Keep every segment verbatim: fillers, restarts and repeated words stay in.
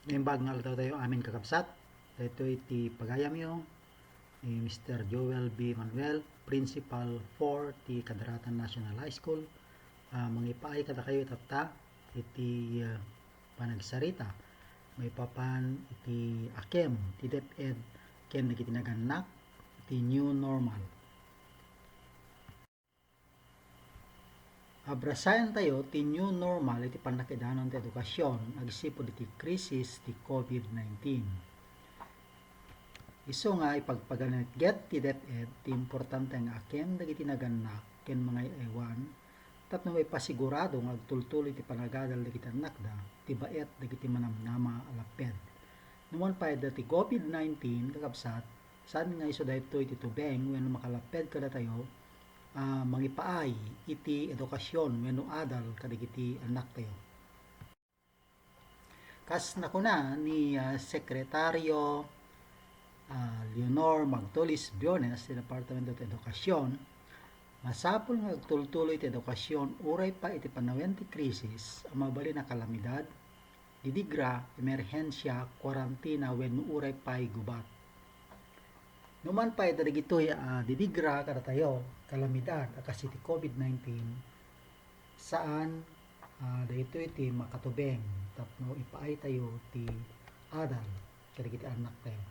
Naimbag nga aldaw tayo amin, kakabsat. Daytoy ti pagayamyo ni Mister Joel B. Manuel, Principal four ti Caderatan National High School. Ah, mangipaay kadakayo itatta iti, ah, panagsarita maipapan iti akem ti DepEd ken dagiti nagannak iti new normal. Abrasayan tayo ti new normal iti pannakidanon ti edukasyon agsipud iti krisis ti COVID nineteen. Isu nga ipagpaganetget ti DepEd ti importante nga akem dagiti nagannak ken mangay-aywan tapno maipasigurado nga agtultuloy ti panagadal dagiti annakda ti baet dagiti manamnama a lapped. Numan pay dagiti COVID nineteen, kakabsat, saan nga isu daytoy ti tubeng wenno makalapped kadatayo a mangipaay iti edukasyon wenno adal kadagiti annaktayo. Kas nakuna ni, ah, Sekretario, ah, Leonor Magtolis Briones ti Departamento ti Edukasyon, masapul nga agtultuloy ti edukasyon uray pa iti panawen ti krisis a mabalin a kalamidad, didigra, emerhensia, kuarantina wenno uray pay gubat. Numan pay dagitoy a didigra kadatayo, kalamidad a kas iti COVID nineteen, saan a daytoy ti makatubeng tapno ipaaytayo ti adal kadagiti annaktayo.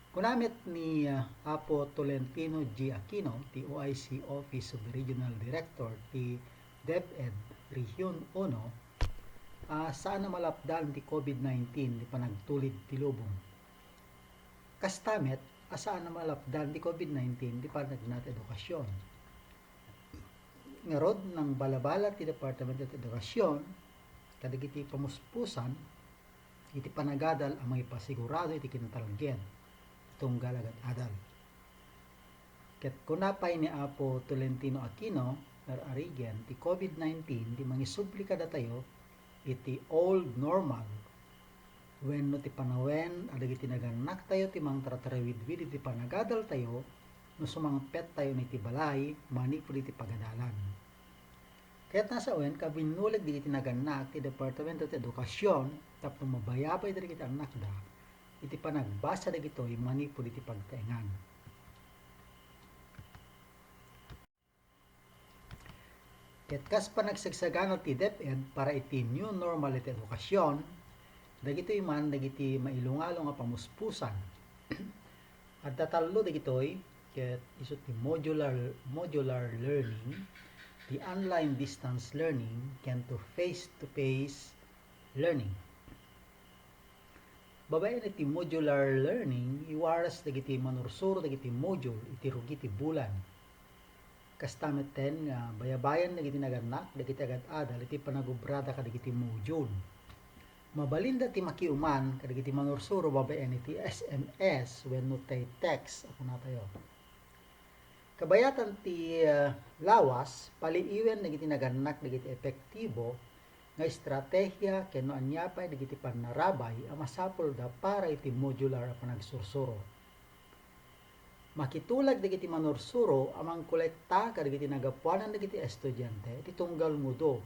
Kuna met ni, ah, Apo Tolentino G. Aquino, ti O I C Office of the Regional Director ti DepEd Region Uno, a saan a malapdan ti COVID nineteen ti panagtulid ti lubong. Kasta met a saan a malapdan ti COVID nineteen ti panagnat edukasyon. Ngarud, nangbalabala ti Departamento ti Edukasyon kadagiti pamuspusan iti panagadal a mangipasigurado iti kinatalged ti tunggal agad-adal. Ket kuna pay ni Apo Tolentino Aquino, Rarigen, ti COVID nineteen ti mangisubli kadatayo iti old normal wenno ti panawen a dagiti nagannaktayo ti mangtaratarawidwid iti panagadaltayo no sumangpettayon iti balay manipud iti pagadalan. Ket nasawen, kabinnuleg dagiti nagannak ti Departamento ti Edukasyon tapno mabayabay dagiti annakda iti panagbasa dagitoy manipud iti pagtaengan. Ket kas panagsagsagana ti DepEd para iti new normal iti edukasyon, dagitoy man dagiti mailungalung a pamuspusan. Adda tallo dagitoy, ket isu ti modular, modular learning, ti online distance learning, ken to face-to-face learning. Babaen iti modular learning, iwaras dagiti manursuro dagiti module iti rugi ti bulan. Kasta metten nga bayabayan dagiti nagannak dagiti agad-adal iti panagubrada kadagiti module. Mabalinda ti makiuman kadagiti manursuro babaen iti S M S wenno ti text a kunatayo. Kabayatan ti, ah, lawas, paliiwen dagiti nagannak dagiti epektibo nga estrategia ken no ania pay dagiti pannarabay a masapulda para iti modular a panagsursuro. Makitulag dagiti manursuro a mangkolekta kadagiti nagapuanan dagiti estudiante iti tunggal ngudo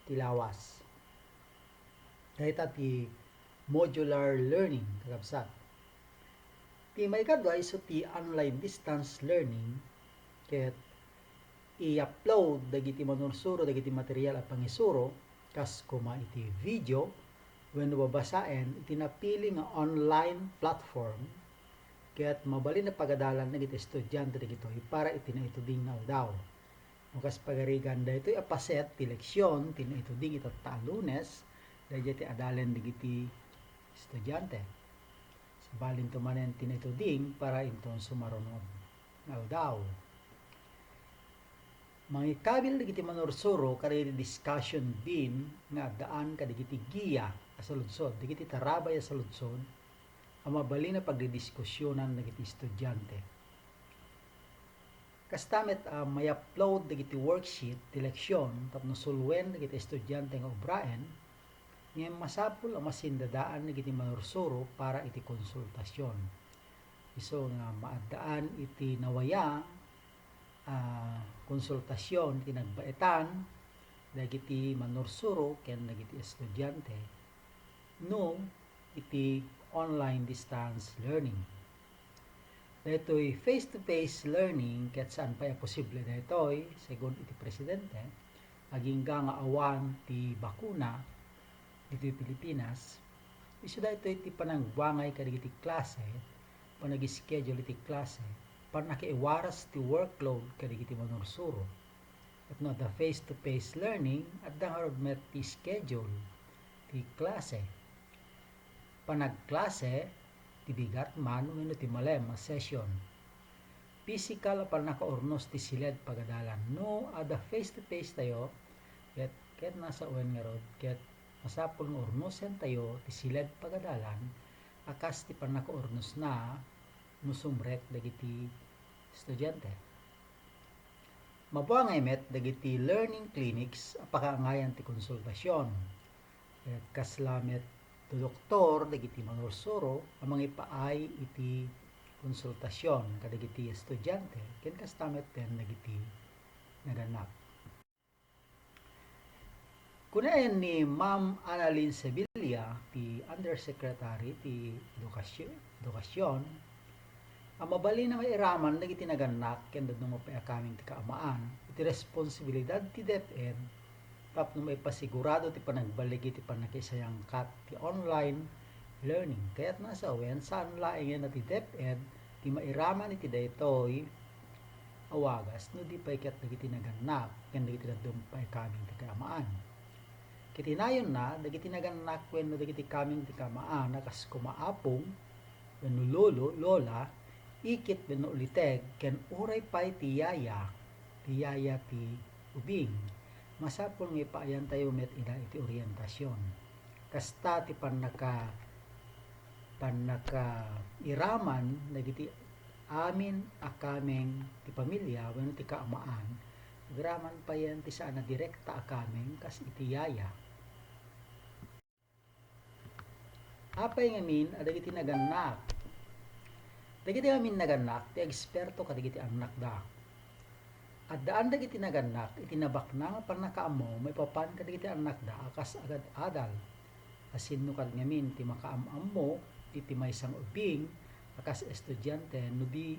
ti lawas. Dayta ti modular learning, kakabsat. Ti maikadua isu ti online distance learning, ket i-upload dagiti manursuro dagiti material a pangisuro, kas koma iti video wenno babasaen iti napili nga online platform, ket mabalin a pagadalan dagiti estudiante dagitoy para iti naituding nga aldaw. No kas pagarigan daytoy a paset ti leksion ti naituding itatta a Lunes, daydiay ti adalen dagiti estudiante. Sabalinto manen ti naituding para inton sumaruno nga aldaw. Mangikabil dagiti manursuro kadagiti discussion beam nga addaan kadagiti giya a saludsod, dagiti tarabay a saludsod a mabalin a pagdidiskusionan dagiti estudiante. Kasta met a may-upload dagiti worksheet ti leksion tapno suluen dagiti estudiante nga ubraen, ngem masapul a masindadaan dagiti manursuro para iti konsultasion. Isu nga maaddaan iti nawaya a konsultasion ti nagbaetan dagiti manursuro ken dagiti estudiante no iti online distance learning. Daytoy face-to-face learning ket saan pay a posible daytoy, segun iti presidente, agingga nga awan ti bakuna ditoy Pilipinas. Isu daytoy ti panangbuangay kadagiti klase, panag-schedule iti klase, pannakaiwaras ti workload kadagiti manursuro. Ket no adda face-to-face learning, adda ngarud met ti schedule ti klase. Panagklase, ti bigat man wenno ti malem a session. Pisikal a pannakaurnos ti siled pagadalan. No adda face-to-face tayo, ket, ket nasawen ngarud, ket masapul nga urnosentayo ti siled pagadalan a kas ti pannakaurnosna no sumrek dagiti estudiante. Mabuangay met dagiti learning clinics a pakaangayan ti konsultasion. Ket kasla met ti doktor dagiti manursuro a mangipaay iti konsultasion kadagiti estudiante ken kasta met ken dagiti nagannak. Kunaen ni Ma'am Annalyn Sevilla, ti Undersecretary ti Edukasyo-, Edukasion, a mabalin a mairaman dagiti nagannak ken dadduma pay a kameng ti kaamaan iti responsibilidad ti DepEd tapno maipasigurado ti panagballigi ti pannakaisayangkat ti online learning. Kayatna a sawen, saan laengen a ti DepEd ti mairaman iti daytoy a wagas no di pay ket dagiti nagannak ken dagiti dadduma pay a kameng ti kaamaan. Ket inayonna, dagiti nagannak wenno dagiti kameng ti kaamaan a kas koma apong wenno lolo, lola, ikit wenno uliteg, ken uray pay ti yaya, ti yaya ti ubing. Masapul nga ipaayantayo met ida iti orientasion. Kasta ti pannaka-, pannakairaman dagiti amin a kameng ti pamilia wenno ti kaamaan, agraman payen ti saan a direkta a kameng kas iti yaya. Apay ngamin a dagiti nagannak? Dagiti ngamin nagannak ti eksperto kadagiti annakda. Addaan dagiti nagannak iti nabaknang a pannakaammo maipapan kadagiti annakda a kas agad-adal. Asinno kad ngamin ti makaam-ammo iti maysa nga ubing a kas estudiante no di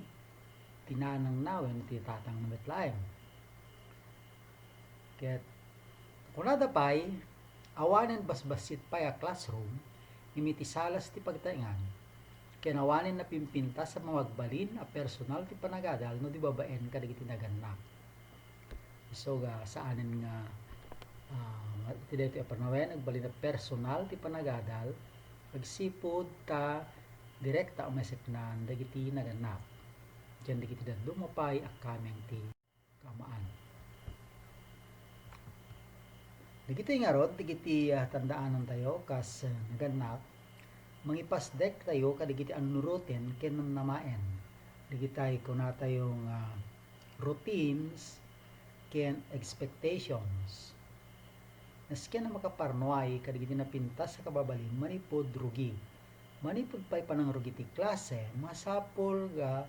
ti nanangna wenno ti tatangna met laeng. Ket kunada pay, awanen basbassit pay a classroom, ngem iti salas ti pagtaengan, ken awanen napimpintas a mangagbalin a personal ti panagadal no di babaen kadagiti nagannak. Isu nga saanen nga, ah, iti daytoy a panawen, agbalin a personal ti panagadal, agsipud ta direkta a maisipnan dagiti nagannak ken dagiti dadduma pay a kameng ti kaamaan. Dagitoy ngarud, dagiti, ah, tandaanantayo kas, ah, nagannak, mangipasdektayo kadagiti annuroten ken namnamaen. Dagitay kunatayo nga routines ken expectations. Maski a makaparnuay kadagiti napintas a kababalin manipud rugi. Manipud pay panangrugi ti klase, masapul nga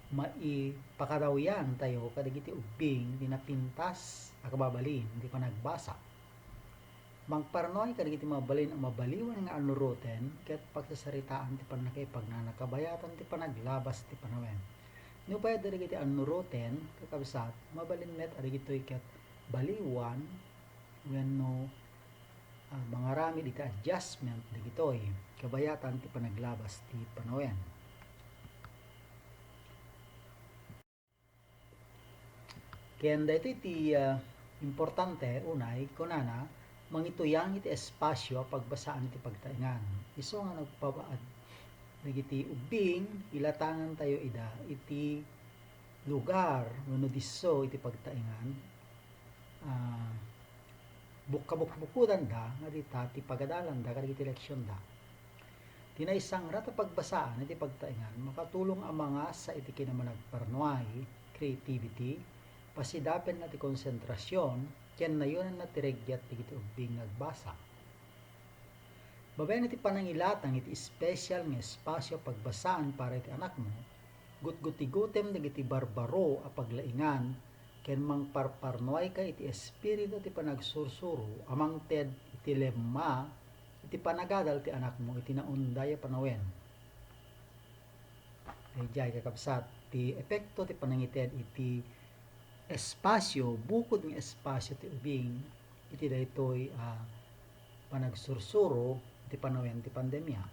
maipakadawyantayo kadagiti ubbing ti napintas a kababalin ti panagbasa. Mangparnuay kadagiti mabalin a mabaliwan nga annuroten ket pagsasaritaan ti pannakaipagnana kabayatan ti panaglabas ti panawen. Nupay adda dagiti annuroten, kakabsat, mabalin met a dagitoy ket baliwan wenno, ah, mangaramid iti adjustment dagitoy kabayatan ti panaglabas ti panawen. Ken daytoy ti, ah, importante, unay, kunana, mangituyang iti espasio a pagbasaan iti pagtaengan. Isu nga nagpabaad dagiti ubbing, ilatangantayo ida iti lugar wenno disso iti pagtaengan, ah, bukabukbukudanda nga dita ti pagadalanda kadagiti leksionda. Ti naisangrat a pagbasaan iti pagtaengan makatulong a mangasa iti kinamanagparnuay, creativity, pasidapenna ti konsentrasion, ken nayonanna ti regget dagiti ubbing nga agbasa. Babaen iti panangilatang iti espesyal nga espasio a pagbasaan para iti anakmo, gutgutigutem dagiti barbaro a paglaingan ken mangparparnuayka iti espiritu ti panagsursuro a mangted iti lemma iti panagadal ti anakmo iti naunday a panawen. Daydiay, kakabsat, ti epekto ti panangited iti espasio, bukod nga espasio ti ubing, iti daytoy a panagsursuro iti panawen ti pandemia.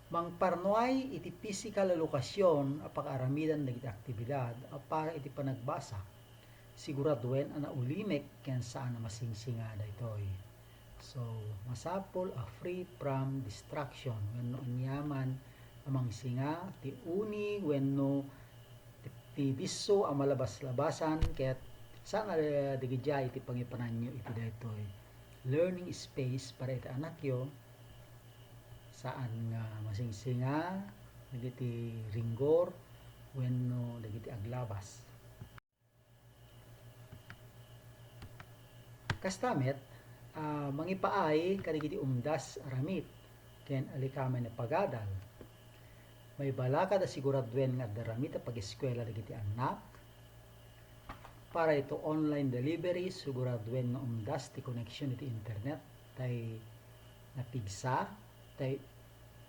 Mangparnuay iti pisikal a lokasyon a pakaaramidan dagiti aktibidad a para iti panagbasa. Siguraduen a naulimek ken saan a masingsinga daytoy. So, masapul a free from distraction wenno aniaman a mangsinga ti uni wenno ti, ti disso a malabas-labasan ket saan a dagidiay iti pangipananyo iti daytoy learning space para iti anakyo. Saan nga masingsinga dagiti ringgor wenno dagiti aglabas. Kasta met, ah, mangipaay kadagiti umdas a ramit ken alikamay a pagadal. Maibalakad a siguraduen nga adda ramit a pageskuela dagiti annak. Para iti online delivery, siguraduen nga umdas ti koneksion iti internet, tay napigsa, tay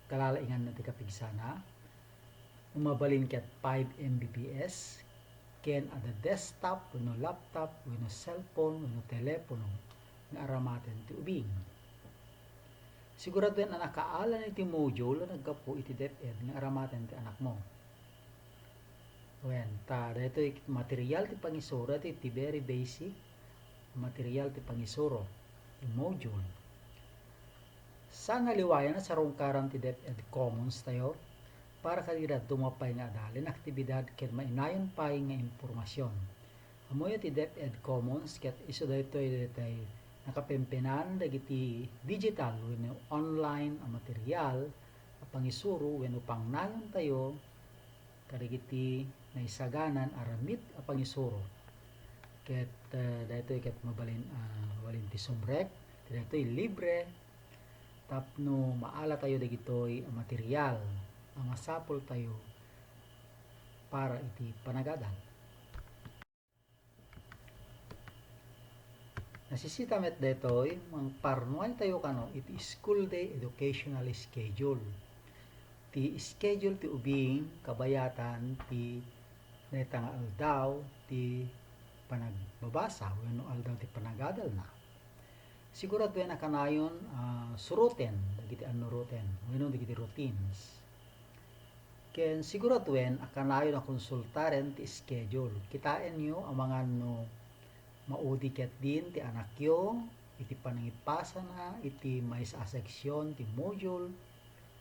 kalalainganna ti kapigsana. No mabalin ket five M B P S, ken adda desktop wenno laptop wenno cellphone wenno telepono nga aramaten ti ubing. Siguraduen a nakaalan iti module a naggapu iti DepEd nga aramaten ti anakmo. Wen, ta daytoy material ti pangisuro, daytoy ti very basic material ti pangisuro, ti module. Saan a liwayan a sarungkaran ti DepEd Commons tayo para kadagiti dadduma pay nga adalen aktibidad ken mainayon pay nga impormasion. Ammoyo ti DepEd Commons ket isu daytoy daytay nakapempenan dagiti digital wenno online a material a pangisuro wenno pangnayon tayo kadagiti naisaganan a ramit a pangisuro. Ket, eh, daytoy ket mabalin, ah, mabalin ti sumrek, ti daytoy libre, tapno maala tayo dagitoy a material a masapul tayo para iti panagadal. Nasisita met daytoy, mangparnuay tayo kano iti school day educational schedule. Ti schedule ti ubing kabayatan ti dayta nga aldaw ti panagbabasa wenno aldaw ti panagadalna. Siguraduen a kanayon, ah, suroten dagiti annuroten wenno dagiti routines. Ken siguraduen a kanayon a konsultaren ti schedule. Kitaenyo amangan no maudi ketdin ti anakyo iti panangipasana iti maysa a seksion ti module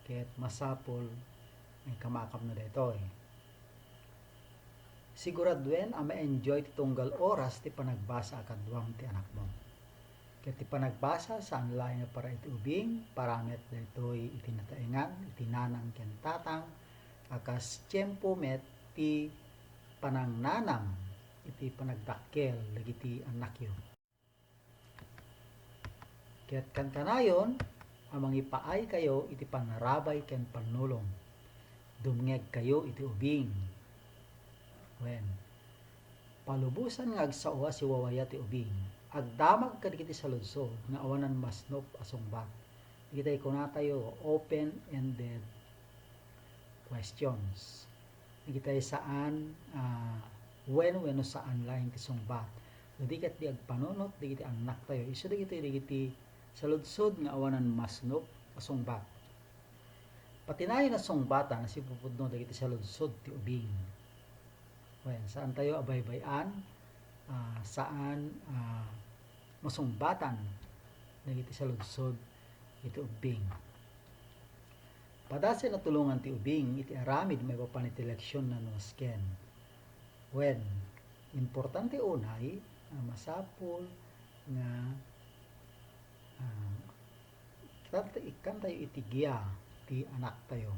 ket masapul nga ikamakamna daytoy. Siguraduen a ma-enjoy ti tunggal oras ti panagbasa a kaduam ti anakmo. Ket ti panagbasa, saan laeng nga para iti ubing, para met daytoy iti nataengan, iti nanang ken tatang, a kas tiempo met ti panangnanam iti panagdakkel dagiti annakyo. Ket kankanayon a mangipaaykayo iti pannarabay ken pannulong. Dumngegkayo iti ubing. Wen, palubosan nga agsao a siwawaya ti ubing, agdamag kadagiti saludsod nga awanan masnop a sungbat. Dagitay kunatayo open-ended questions. Dagitay saan, ah, wen wenno saan laeng ti sungbat. No di ket di agpanunot dagiti annaktayo isu dagitoy dagiti saludsod nga awanan masnop a sungbat. Patinayon a sungbatan a sipupudno dagiti saludsod ti ubing. Wen, saantayo a baybay-an, ah, saan, ah, masungbatan dagiti saludsod iti ubing. Padasen a tulongan ti ubing iti aramid maipapan iti leksionna no nasken. Wen, importante unay a masapul nga, ah, ikkan-, ikkantayo iti gia ti anaktayo.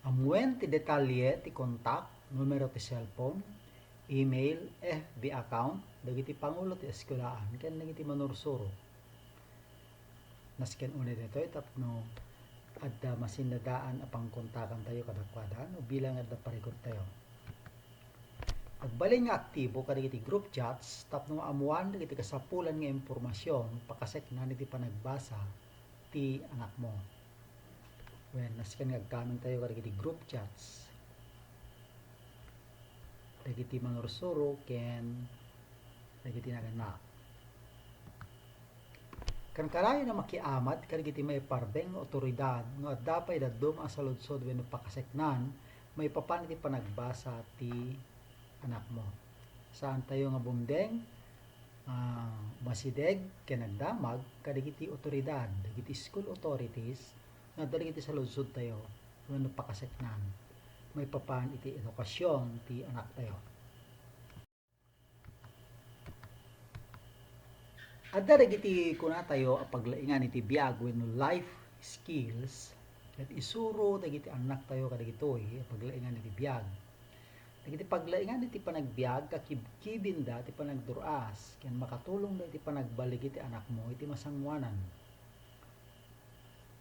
Ammuen ti detalye ti kontak, numero ti cellphone, email, F B account dagiti pangulo ti eskuelaan ken dagiti manursuro. Nasken unay daytoy tapno adda masinnadaan a pangkontakantayo kadakuada no bilang adda parikut tayo. Agbalin nga aktibo kadagiti group chats tapno maammuan dagiti kasapulan nga impormasion pakaseknan iti panagbasa ti anakmo. Wen, nasken nga agkamintayo kadagiti group chats dagiti mangursuro ken dagiti nagannak. Kankanayon a makiamat kadagiti maiparbeng nga awtoridad no adda pay dadduma a saludsod wenno pakaseknan maipapan iti panagbasa ti anakmo. Saantayo nga bumdeng, ah, masideg ken agdamag kadagiti awtoridad, dagiti school authorities, nga adda dagiti saludsodtayo wenno pakaseknan maipapan iti edukasion ti anaktayo. Adda dagiti kunatayo a paglaingan iti biag wenno life skills ket isuro dagiti annaktayo kadagitoy a paglaingan iti biag. Dagiti paglaingan iti panagbiag kakibkibinda ti panagdur-as ken makatulongda iti panagbaligi ti anakmo iti masangoanan.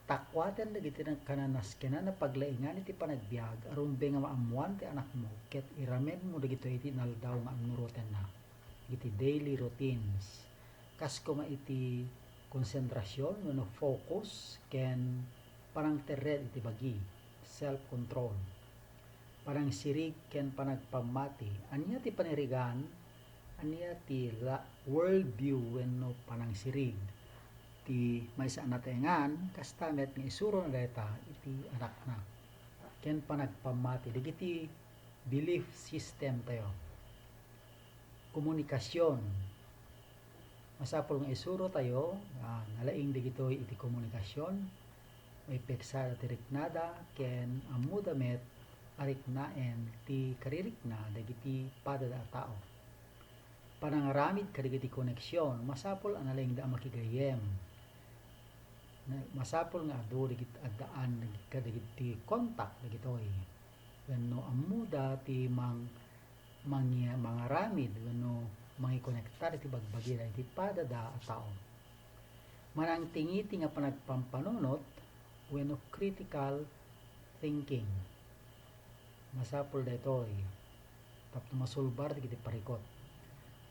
Takuaten dagiti kananaskenan a paglaingan iti panagbiag a rumbeng nga maammuan ti anakmo ket iramidmo dagitoy iti inaldaw nga annurotenna iti daily routines, kas koma iti konsentrasion wenno focus ken panangterred iti bagi, self-control, panangsirig ken panagpammati. Ania ti panirigan? Ania ti la-, worldview wenno panangsirig ti maysa a natengngan, kasta met nga isurona dayta iti anakna ken panagpammati dagiti belief system tayo. Komunikasion. Masapul nga isurotayo nga nalaing dagitoy iti komunikasion, maipeksada ti riknada ken ammoda met a riknaen ti karirikna dagiti padada a tao. Panangaramid kadagiti koneksion, masapul a nalaingda a makigayyem. Na-, masapul nga adu dagit-, addaan dagit-, kadagiti kontak dagitoy. Wenno ammoda ti mang-, mangi-, mangaramid wenno mangikonektar iti bagbagida iti padada a tao. Manangtingiti nga panagpampanunot wenno critical thinking. Masapul daytoy tapno masulbar dagiti parikut.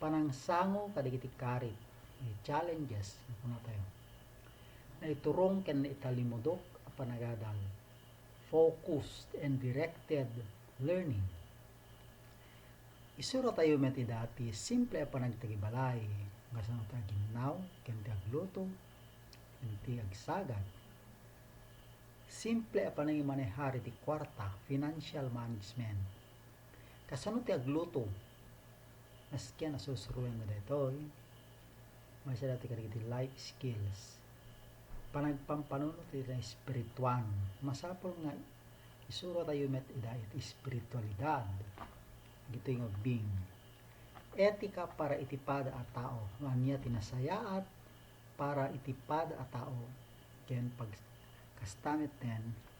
Panangsango kadagiti karit, eh, challenges, nga kunatayo. Naiturong ken naitalimudok a panagadal. Focused and directed learning. Isuratayo met ida ti simple a panagtagibalay, kasano ti aginnaw, ken ti agluto, ken ti agsagad. Simple a panangimanehar iti kuarta, financial management. Kasano ti agluto? Masken a sursuroenna daytoy, maysa daytoy kadagiti life skills. Panagpampanunot iti espirituan. Masapul nga isuratayo met ida iti espiritualidad. Ditoy nga ubbing. Etika para iti pada a tao. No ania ti nasayaat para iti pada a tao, ken pag-, kasta met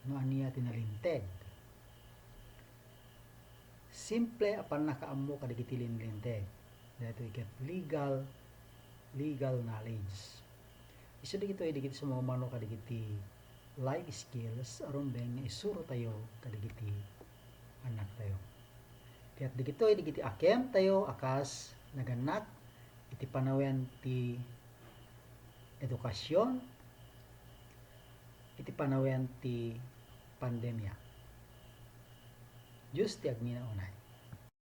no ania ti nalinteg. Simple a pannakaammo kadagiti linlinteg. Daytoy ket legal, legal knowledge. Isu dagitoy dagiti sumamano kadagiti life skills a rumbeng nga isurotayo kadagiti annaktayo. Ket dagitoy dagiti akemtayo a kas nagannak iti panawen ti edukasion, iti panawen ti pandemia. Dios ti agminaunay.